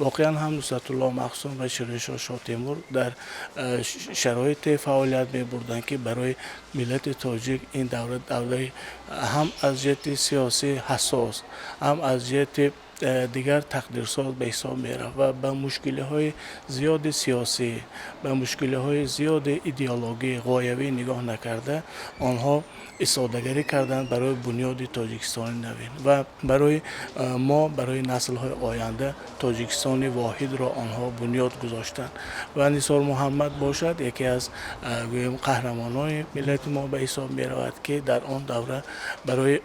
Воқеан ҳам Нусратулло Махсум ва Шириншоҳ Шоҳтемур дар шароите фаъолият мебурданд, ки барои миллати тоҷик ин давра давраи ҳам аз ҷиҳати сиёсӣ ҳассос, ҳам аз ҷиҳати дигар тақдирсоз ба ҳисоб мерафт ва ба мушкилиҳои зиёди сиёсӣ, ба мушкилиҳои зиёди идеологӣ, ғоявӣ нигоҳ накарда, онҳо истодагарӣ карданд барои бунёди Тоҷикистони навин ва барои мо, барои наслҳои оянда Тоҷикистони воҳидро онҳо бунёд гузоштанд. Ва Нисор Муҳаммад бошад, яке аз, гӯем, қаҳрамонони миллати мо ба ҳисоб меравад, ки дар он давра барои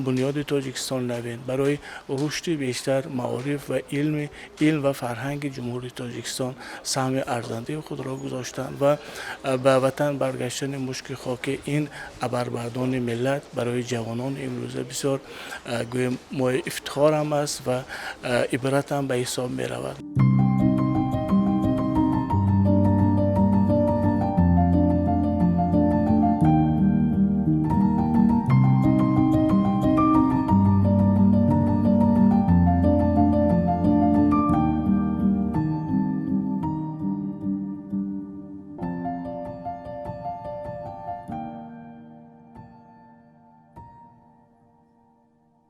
бунёди Тоҷикистони навин, барои рушди бештар маориф ва илм ва фарҳанги Ҷумҳурии Тоҷикистон саҳми арзандаи худро гузоштанд. Ва ба ватан баргаштани мушки хоки ин абармардони миллат барои ҷавонони имрӯза бисёр, гӯем, мояи ифтихорам аст ва ибратам ба ҳисоб меравад.